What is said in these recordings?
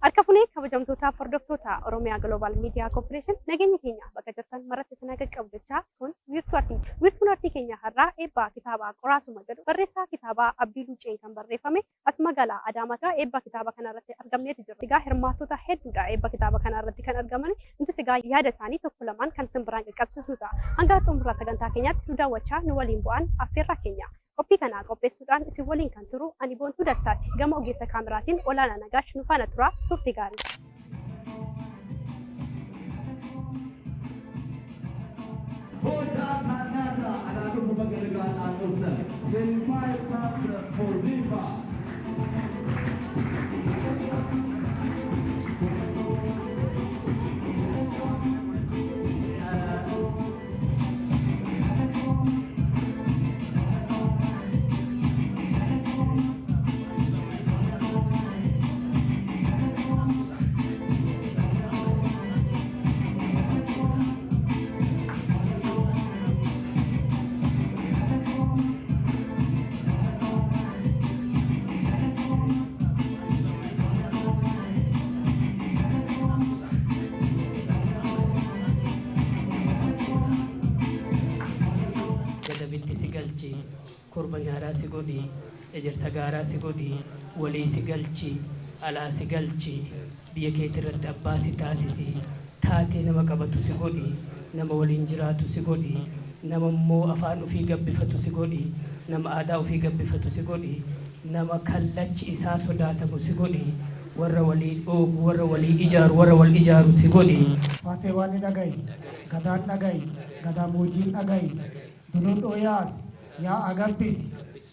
Harka funee kabajamtootaaf hordoftoota Oromiyaa Global Media Corporation, nageenya keenya bakka jirtan maratti isin qaqqabu jechaa, kun Wiirtuu Artii. Wiirtuun Artii keenya har'aa eebba kitaabaa Qoraasuma jedhu, barreessaa kitaabaa Abdii Luucceen kan barreeffame, as magaalaa Adaamaatti eebba kitaaba kana irratti argamneeti jirra. Egaa hirmaattota hedduudha eebba kitaaba kana irratti kan argaman. Nutis egaa yaada isaanii tokko lamaan kan isin biraan qaqqabsiisnu ta'a. Hanga xumura sagantaa keenyaatti nu daawwachaa nu waliin bu'aan affeerraa keenya. Qophii kana qopheessuudhaan isin waliin kan turu ani Boontuu Dastaati. Gama ogeessa kaameraatiin Olaanaa Nagaash nu faana tura. Turtii gaarii. Booda Tanata anaa dhufu, baga nagaadhaan dhuftan. 25,000 for Viva. Gadabitti si galchi, korma nyaaraa si godhi, ejersa gaaraa si godhi, walii si galchi, alaa si galchi, biyya keetii irratti abbaa si taasisi, taatee nama qabatu si godhi, nama waliin jiraatu si godhi, nama immoo afaan ofii gabbifatu si godhi, nama aadaa ofii gabbifatu si godhi, nama kallachi isaa sodaatamu si godhi, warra walii dhoogu, warra walii ijaaru, warra wal ijaaru si godhi. Faatee waan ni dhaga'i, gadaan dhaga'i, gadaamoojjiin dhaga'i, dulundhoo yaasi, yaa'a gabbisi,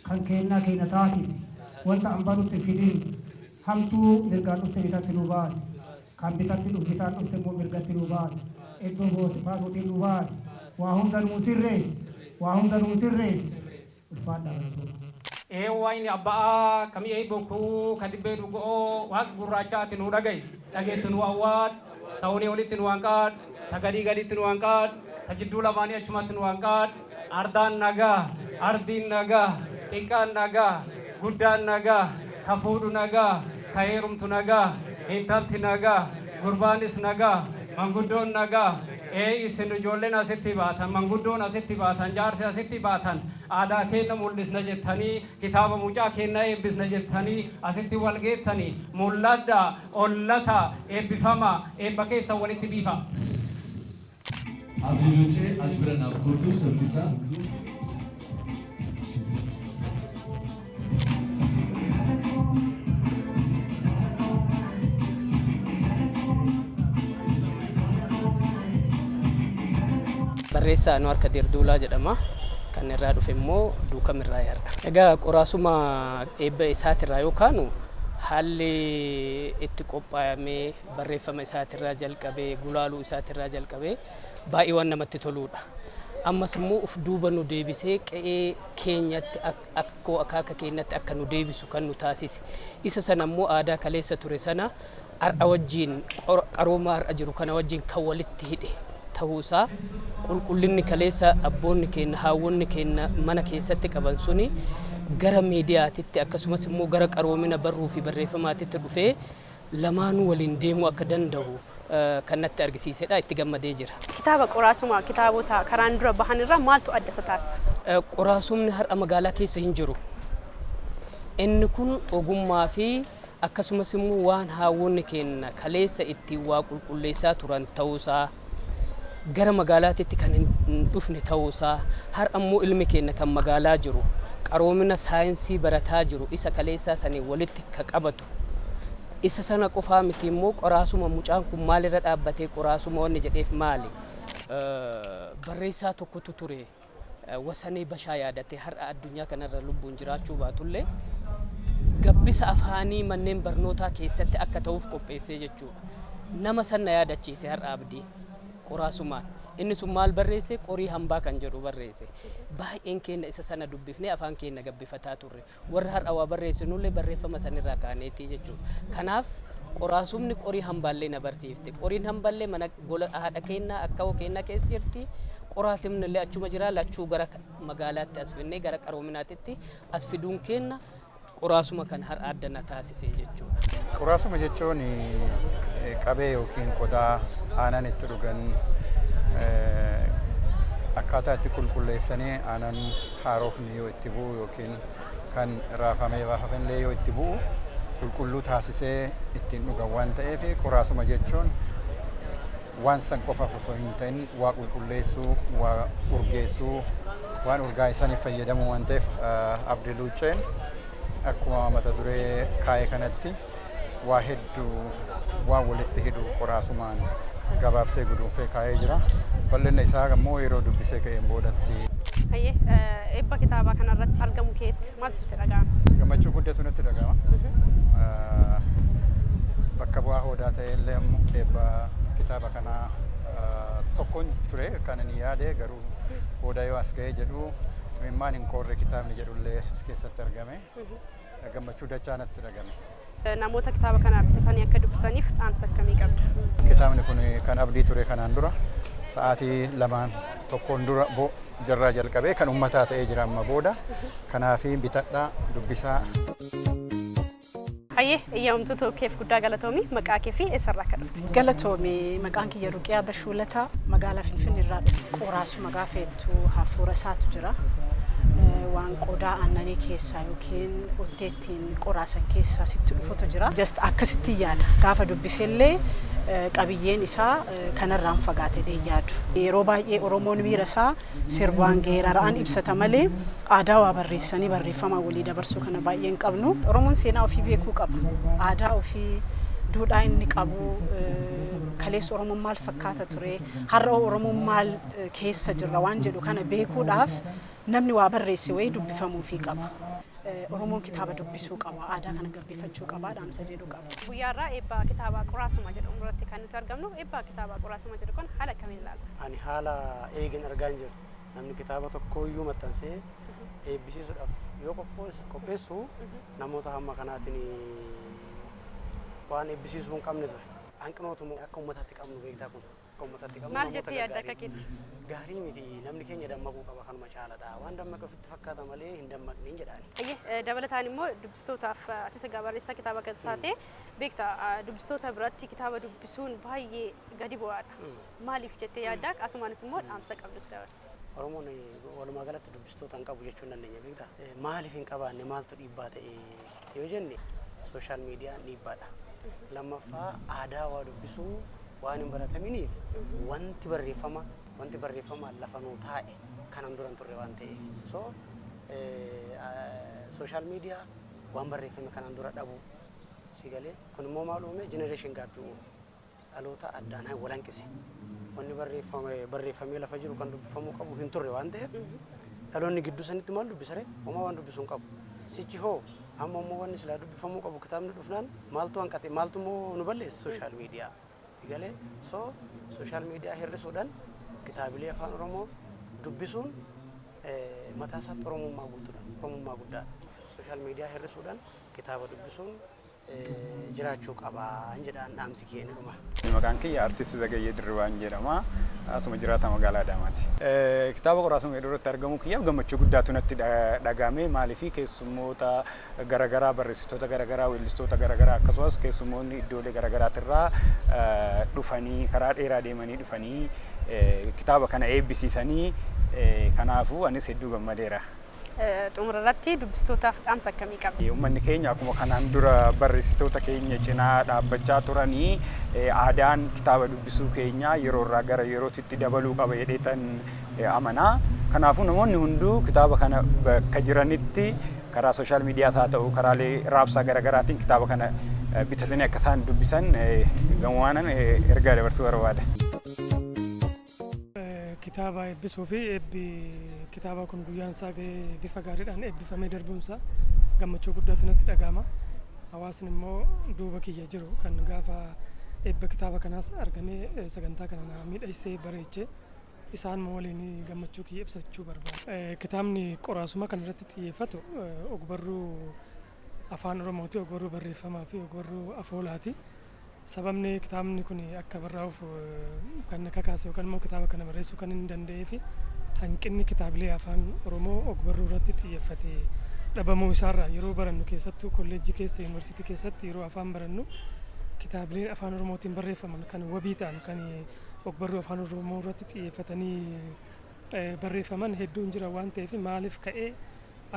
kan keennaa keenya taasisi, wanta hambaa nutti hin fidin, hamtuu mirgaan dhufte bitatti nu baasi, kan bitatti dhufu bitaan dhufte immoo mirgatti nu baasi, iddoo baasuutiin nu baasi, waa hunda nuu sirreessi, waa hunda nuu sirreessi, ulfaadhaa, galatooma. Ee Waaqni abba'aa ka mi'eey bokkuu ka dibbee dhugo'oo, Waaqa gurraacha, ati nuu dhaga'i, dhageettu nu awwaadhu, ta olii olitti nu hanqaadhu, ta gadii gaditti nu hanqaadhu, ta jidduu lamaanii achumatti nu hanqaadhu. Ardaan nagaa, ardiin nagaa, xiqqaan nagaa, guddaan nagaa, ka fuudhu nagaa, ka heerumtu nagaa, intalti nagaa, gurbaanis nagaa, manguddoon nagaa. Ee isin ijoolleen asitti baatan, manguddoon asitti baatan, jaarsi asitti baatan, aadaa keenya mul'isna jettanii, kitaaba mucaa keenya eebbisna jettanii asitti wal geettanii, mul'adha, ollata, eebbifama, eebba keessa walitti biifa. Abdii Luuccee as bira naaf kootu saffisaa. Barreessaa Anwaar Kadir Duulaa jedhama. Kan irraa dhufe immoo Duukam irraa har'a. Egaa qoraasuma eebba isaatirraa yoo kaanu, haalli itti qophaa'amee, barreeffama isaatirraa jalqabee, gulaaluu isaatirraa jalqabee baay'ee waan namatti toluudha. Ammas immoo uf duuba nu deebisee qe'ee keenyatti, akkoo akaaka keenyatti akka nu deebisu kan nu taasise. Isa sana immoo aadaa kaleessa ture sana har'a wajjiin, qarooma har'a jiru kana wajjiin kan walitti hidhe ta'uusaa, qulqullinni kaleessa abboonni keenya, haawwonni keenya mana keessatti qaban suni gara miidiyaatitti, akkasumas immoo gara qaroomina barruu fi barreeffamaatitti dhufee lamaanuu waliin deemuu akka danda'u kan natti argisiisedha. Itti gammadee jira. Kitaaba Qoraasuma kitaabota karaan dura bahan irraa maaltu adda isa taasisa? Qoraasumni har'a magaalaa keessa hin jiru. Inni kun ogummaa fi akkasumas immoo waan haawwonni keenya kaleessa ittiin waa qulqulleessaa turan ta'uusaa, gara magaalaatitti kan hin dhufne ta'uusaa, har'a immoo ilmi keenya kan magaalaa jiru, qaroomina saayinsii barataa jiru, isa kaleessaa saniin walitti ka qabatu. Isa sana qofaa miti immoo, qoraasuma mucaan kun maalirra dhaabbatee qoraasuma wanni jedheef maali? Barreessaa tokkotu ture, Wasanee Bashaa yaadatee, har'a addunyaa kanarra lubbuun jiraachuu baatullee, gabbisa afaanii manneen barnootaa keessatti akka ta'uuf qopheessee jechuudha. Nama san na yaadachiise har'a Abdiin qoraasumaan. Inni sun maal barreesse? Qorii Hambaa kan jedhu barreesse. Baay'een keenya isa sana dubbifnee afaan keenya gabbifataa turre. Warra har'a waa barreessinullee barreeffama sanirraa kaaneeti jechuudha. Kanaaf qoraasumni qorii hambaallee na barsiifte. Qoriin hambaallee mana gola haadha keenyaa, akkawoo keenyaa keessa jirti. Qoraasumni illee achuma jira, lachuu gara magaalaatti as finnee gara qaroominaatitti as fiduun kenna qoraasuma kan har'a adda na taasisee jechuudha. Qoraasuma jechuun qabee yookiin qodaa aanan itti dhugan, akkaataa itti qulqulleessanii aanan haarofni yoo itti bu'u yookiin kan raafamee baafamillee yoo itti bu'u qulqulluu taasisee ittiin dhugan waan ta'eef, qoraasuma jechuun waan san qofaaf osoo hin ta'in waa qulqulleessuu, waa urgeessuu, waan urgaa isaaniif fayyadamu waan ta'eef, Abdii Luucceen akkuma mata duree kaa'ee kanatti waa hedduu waan walitti hidhu qoraasumaan gabaabsee guduunfee kaa'ee jira. Bal'inna isaa immoo yeroo dubbisee ka'een boodatti. Hayyee, eebba kitaabaa kanarratti argamu keetti maaltu sitti dhaga'ama? Gammachuu guddatu natti dhaga'ama. Bakka bu'aa hoodaa ta'e illee ammoo eebba kitaaba kanaa tokkoon ture kan inni yaade, garuu hoodaa yoo as ga'ee jedhu imimmaan hin qoorre kitaabni jedhullee as keessatti argame. Gammachuu dachaa natti dhagame. Namoota kitaaba kana bitatanii akka dubbisaniif dhaamsa akkamii qabda? Kitaabni kun kan abdii ture kanaan dura sa'aatii lamaan tokkoon dura jarraa jalqabee kan uummataa ta'ee jira amma booda. Kanaafi bitadhaa, dubbisaa. Hayyee, eeyyamamtoota keef guddaa galatoomi. Maqaa kee fi eessarraa akka dhufte? Galatoomi. Maqaan kiyya Ruqiyaa Bashuulataa, magaalaa Finfinnee irraa dhufe. Qoraasuma gaafeettu hafuura isaatu jira. Waan qodaa aannanii keessaa yookiin otteettiin qoraasan keessaa sitti dhufutu jira. Just akkasitti yaada. Gaafa dubbisellee qabiyyeen isaa kanarraan fagaate yaadu. Yeroo baay'ee Oromoon miira isaa sirbaan, geeraraan ibsata malee aadaa waa barreessanii barreeffama walii dabarsuu kana baay'ee hin qabnu. Oromoon seenaa ofii beekuu qaba. Aadaa ofii, duudhaa inni qabu, kaleessa Oromoon maal fakkaata ture, har'a Oromoon maal keessa jirra waan jedhu kana beekuudhaaf namni waa barreesse wayii dubbifamuufii qaba. Oromoon kitaaba dubbisuu qaba, aadaa kana gabbifachuu qaba, dhaamsa jedhu qaba. Guyyaarraa eebba kitaaba Qoraasuma jedhamu irratti kan nuti argamnu, eebba kitaaba Qoraasuma jedhu kun haala akkamiin ilaalta? Ani haala eegin argaa hin jiru. Namni kitaaba tokkoyyuu maxxansee eebbisiisuudhaaf yoo qopheessu namoota hamma kanaatiin waan eebbisiisuu hin qabne ture. Hanqinootuma akka uummataatti qabnu beektaa kun. Akka uummataatti qabnu Maal namoota jettee yaadda akka gaggaarii. keetti? Gaarii miti, namni keenya dammaquu qaba, kanuma caaladha. Waan dammaqe ofitti fakkaata malee hin dammaqne hin jedhaani. Hayyee, dabalataan immoo dubbistootaaf, atis egaa barreessaa kitaaba kan taate beekta, dubbistoota biratti kitaaba dubbisuun baay'ee gadi bu'aadha. Maaliif jettee yaadda? Asumaanis immoo dhaamsa qabdus dabarsi. Oromoon walumaa galatti dubbistoota hin qabu jechuu hin dandeenya beektaa. Maaliif hin qabaanne, maaltu dhiibbaa ta'e yoo jenne, social mediaan dhiibbaadha. Lammaffaa, aadaa waa dubbisuu waan hin barataminiif wanti barreeffama lafa nuu taa'e kanan duran turre waan ta'eef. So social media, waan barreeffame kanaan dura dhabu si galee, kun immoo maal uume? Generation gap uume. Dhaloota addaan wal hanqise. Wanni barreeffame barreeffamee lafa jiru kan dubbifamuu qabu hin turre waan ta'eef, dhaloonni gidduu sanitti maal dubbisare? Homaa waan dubbisuu hin qabu. Sichi hoo amma immoo wanni silaa dubbifamuu qabu kitaabni dhufnaan maaltu hanqate, maaltu immoo nu balleesse? Social media. Si galee, so social media hir'isuudhaan kitaabilee Afaan Oromoo dubbisuun mataa isaatti Oromummaa guutuudha. Oromummaa guddaadha. Social media hir'isuudhaan kitaaba dubbisuun jiraachuu qaba jedhaan dhaamsi kee ni dhuma. Maqaan kiyya Artisti Zagayyee Dirribaan jedhama. Asuma jiraata magaalaa Adaamaati. Kitaaba Qoraasuma jedhu irratti argamu kiyyaaf gammachuu guddaatu natti dhagahame. Maaliif, keessummoota garaagaraa, barreessitoota garaagaraa, weellistoota garaagaraa, akkasumas keessummoonni iddoolee garaagaraatirraa dhufanii, karaa dheeraa deemanii dhufanii kitaaba kana eebbisiisanii, kanaafuu anis hedduu gammadeera. Xumura irratti dubbistootaaf dhaamsa akkamii qabda? Uummanni keenya akkuma kanaan dura barreessitoota keenya cinaa dhaabbachaa turanii, aadaan kitaaba dubbisuu keenya yeroo irraa gara yerootitti dabaluu qaba jedheetan amanaa. Kanaafuu namoonni hunduu kitaaba kana bakka jiranitti karaa social mediaas haa ta'u karaalee raabsaa garaagaraatiin kitaaba kana bitatanii akka isaan dubbisan gamaanan ergaa dabarsuu barbaada. Kitaaba eebbisuu fi eebbi kitaaba kun guyyaan isaa ga'ee bifa gaariidhaan eebbifamee darbuunsaa gammachuu guddaatu natti dhaga'ama. Hawaasni immoo duuba kiyya jiru kan gaafa eebba kitaaba kanaas argamee sagantaa kana na miidhagsee bareechee isaan waliin gammachuu kiyya ibsachuu barbaada. Kitaabni Qoraasuma kan irratti xiyyeeffatu ogbarruu Afaan Oromooti, ogbarruu barreeffamaa fi ogbarruu afoolaati. Sababni kitaabni kun akka barraa'uuf kan kakaase yookaan immoo kitaaba kana barreessuu kan hin danda'ee fi hanqinni kitaabilee afaan Oromoo ogbarruu irratti xiyyeeffate dhabamuu isaarraa yeroo barannu keessattuu kolleejjii keessa yuunivarsiitii keessatti yeroo afaan barannu kitaabileen afaan Oromootiin barreeffaman kan wabii ta'an kan ogbarruu afaan Oromoo irratti xiyyeeffatanii barreeffaman hedduun jira waan ta'eef maaliif ka'ee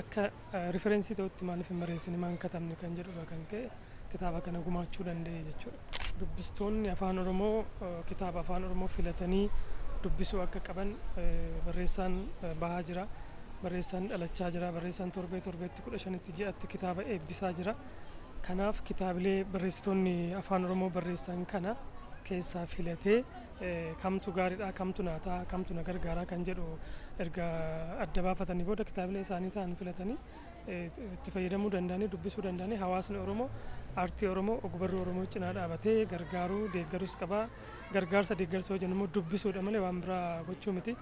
akka reference ta'utti maaliif hin barreessine maan katabne kan jedhurraa kan ka'e kitaaba kana gumaachuu danda'e jechuudha. Dubbistoonni afaan Oromoo kitaaba afaan Oromoo filatanii dubbisuu akka qaban barreessaan bahaa jira. Barreessaan dhalachaa jira. Barreessaan torbee torbeetti 15tti ji'atti kitaaba eebbisaa jira. Kanaaf kitaabilee barreessitoonni afaan Oromoo barreessan kana keessaa filatee kamtu gaariidha, kamtu naa ta'a, kamtu na gargaara kan jedhu erga adda baafatanii booda kitaabilee isaanii ta'an filatanii itti fayyadamuu danda'anii dubbisuu danda'anii hawaasni Oromoo aartii Oromoo ogbarruu Oromoo cinaa dhaabatee gargaaruu deeggarus qaba. Gargaarsa deeggarsa hojjennu immoo dubbisuudha malee waan biraa gochuu miti.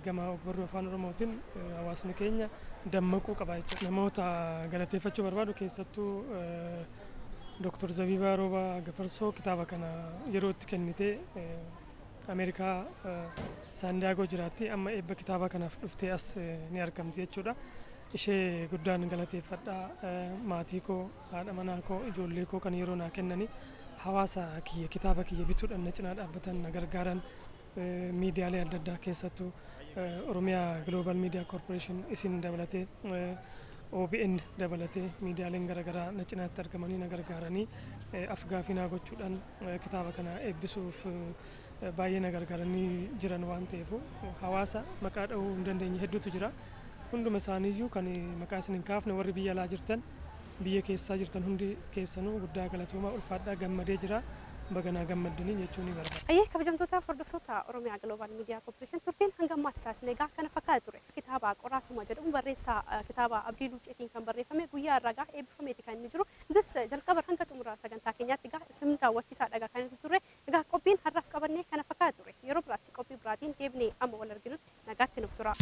Gama ogbarruu afaan Oromootiin hawaasni keenya dammaquu qaba jechuudha. Namoota galateeffachuu barbaadu keessattuu Dr. Zabiibaa Roobaa Gafarsoo kitaaba kana yeroo itti kennitee Ameerikaa Saandiyaagoo jiraatti amma eebba kitaaba kanaaf dhuftee as ni argamti jechuudha. Ishee guddaan galateeffadha. Maatii koo, haadha manaa koo, ijoollee koo kan yeroo naa kennanii hawaasa kiyya kitaaba kiyya bituudhaan na cinaa dhaabbatan na gargaaran miidiyaalee adda addaa keessattuu Oromiyaa Global Media Corporation isin dabalatee OBN dabalatee miidiyaaleen garaagaraa na cinaatti argamanii na gargaaranii afgaafii naa gochuudhaan kitaaba kana eebbisuuf baay'ee na gargaaranii jiran waan ta'eef hawaasa maqaa dhahuu hin dandeenye hedduutu jira. Hunduma isaaniiyyuu kan maqaa isin hin kaafne warri biyya alaa jirtan biyya keessaa jirtan hundi keessanuu guddaa galatoomaa ulfaadhaa gammadee jira. Baganaa gammaddanii jechuun ni barbaada. Ayyee kabajamtoota hordoftoota Oromiyaa Global Media Corporation turtiin hanga ammaatti taasisne egaa kana fakkaata ture. Kitaaba Qoraasuma jedhamu barreessaa kitaaba Abdii Luucceetiin kan barreeffame guyyaa irraa egaa eebbifameeti kan inni jiru. Nutis jalqaba hanga xumura sagantaa keenyaatti egaa isin daawwachiisaadha egaa kan inni turre. Egaa qophiin har'aaf qabannee kana fakkaata ture. Yeroo biraatti qophii biraatiin deebinee amma wal arginutti nagaatti nuuf tura.